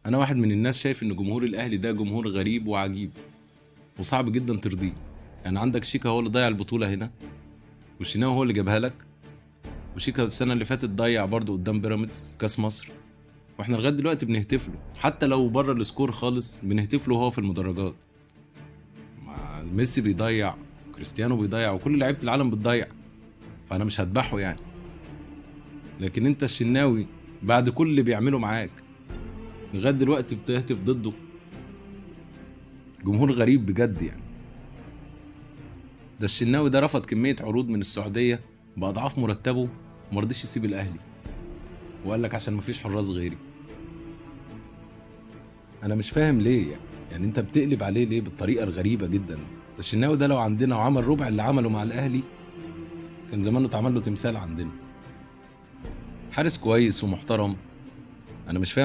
انا واحد من الناس شايف ان جمهور الاهلي ده جمهور غريب وعجيب وصعب جدا ترضيه. يعني عندك شيكا هو اللي ضيع البطولة هنا، والشناوي هو اللي جابها لك، وشيكا السنة اللي فاتت ضيع برضه قدام بيراميدز في كاس مصر، واحنا لغاية دلوقتي بنهتف له حتى لو بره ال score خالص، بنهتف له وهو في المدرجات. مع ميسي بيضيع، كريستيانو بيضيع، وكل لعيبة العالم بتضيع، فانا مش هذبحه يعني. لكن انت الشناوي بعد كل اللي بيعمله معاك لغاية دلوقتي بتهتف ضده. جمهور غريب بجد يعني. ده الشناوي ده رفض كمية عروض من السعودية باضعاف مرتبه وما رضيش يسيب الاهلي، وقال لك عشان مفيش حراس غيري. انا مش فاهم ليه يعني انت بتقلب عليه ليه بالطريقة الغريبة جدا دي؟ ده الشناوي ده لو عندنا وعمل ربع اللي عمله مع الاهلي كان زمانه اتعمل له تمثال عندنا. حارس كويس ومحترم، انا مش فاهم.